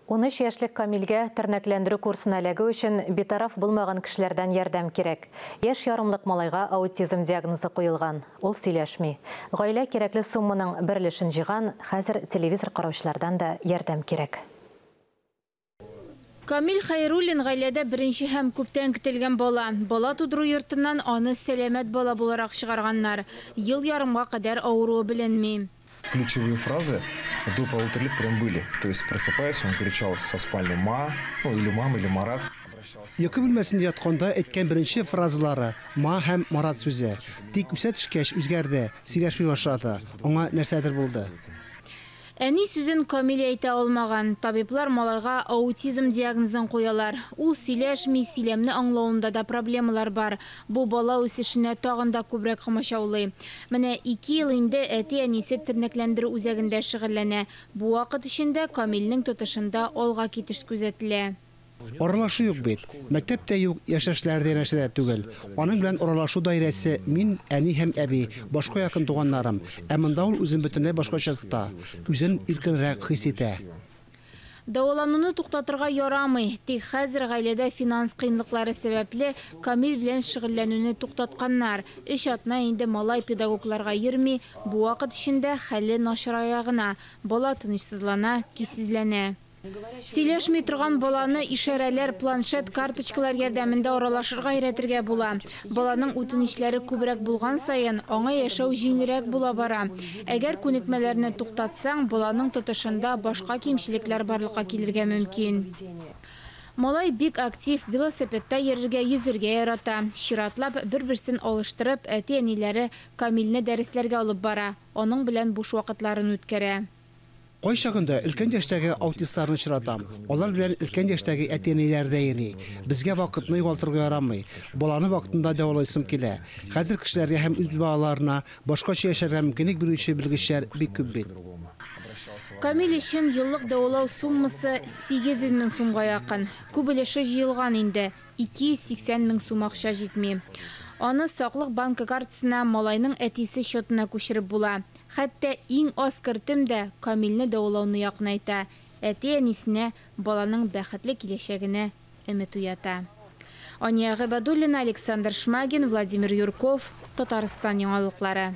13 яшьлек Камилгә тернәкләндерү курсына эләгү өчен битараф булмаган кешеләрдән ярдәм кирәк. Яшь ярымлык малайга аутизм диагнозы куелган. Ул сөйләшми. Гаилә кирәкле сумманың бер өлешен җыйган, хәзер телевизор караучылардан да ярдәм кирәк. Камил Хәйруллин гаиләдә беренче һәм күптән көтелгән бала. Бала тудыру йортыннан аны сәламәт бала буларак чыгарганнар. Ел ярымга кадәр авыруы беленми. Ключевые фразы до 1,5 лет прям были. То есть, просыпаясь, он кричал со спальни «ма», ну или «мам», или «Марат». Йокы бүлмәсендә ятканда әйткән беренче фразалары «ма» һәм «Марат» сүзе. Тик үсә төшкәч үзгәрде, сөйләшми башлады. Аңа нәрсәдер булды. Әни сүзен Камил әйтә алмаган. Табиблар малайга аутизм диагнозын куялар. Ул сөйләшми, сөйләмне аңлавында да проблемалар бар. Бу бала үсешенә тагын да күбрәк комачаулый. Менә 2 ел инде әти-әнисе тернәкләндерү үзәгендә шөгыльләнә. Бу вакыт эчендә Камилнең тотышында алга китеш күзәтелә. Аралашу юк бит. Мәктәп тә юк, яшьтәшләр дә янәшәдә түгел. Аның белән аралашу даирәсе мин, әни һәм әби, башка якын туганнарым. Ә монда ул үзен бөтенләй башкача тота. Үзен иркенрәк хис итә. Дәвалануны туктатырга ярамый. Тик хәзер гаиләдә финанс кыенлыклары сәбәпле Камил белән шөгыльләнүне туктатканнар. 3 атна инде малай педагогларга йөрми. Бу вакыт эчендә хәле начарая гына. Бала тынычсызлана, көйсезләнә. Сөйләшми торган баланы ишарәләр, планшет, карточкалар ярдәмендә аралашырга өйрәтергә була. Баланың үтенечләре күбрәк булган саен, аңа яшәү җиңелрәк була бара. Әгәр күнекмәләрне туктатсаң, баланың тотышында башка кимчелекләр барлыкка килергә мөмкин. Малай бик актив, велосипедта йөрергә, йөзергә ярата. Чиратлап бер-берсен алыштырып, әти-әниләре Камилне дәресләргә алып бара, аның белән буш вакытларын үткәрә. Кайчагында өлкән яшьтәге аутистларны очратам. Алар белән өлкән яшьтәге әти-әниләр дә йөри. Безгә вакытны югалтырга ярамый. Баланы вакытында дәвалыйсым килә. Хәзер кешеләргә һәм үз балаларына башкача яшәргә мөмкинлек бирүче белгечләр бик күп бит. Камил өчен еллык дәвалау суммасы 800 мең сумга якын. Күп өлеше җыелган инде. 280 мең сум акча җитми. Аны Саклык банкы картасына малайның әтисе счетына күчереп була. Хәтта иң аз кертем дә Камилне дәвалауны якынайта. Әти-әнисенә баланың бәхетле киләчәгенә өмет уята. Ания Гыйбадуллина, Александр Шмагин, Владимир Юрков, Татарстан яңалыклары.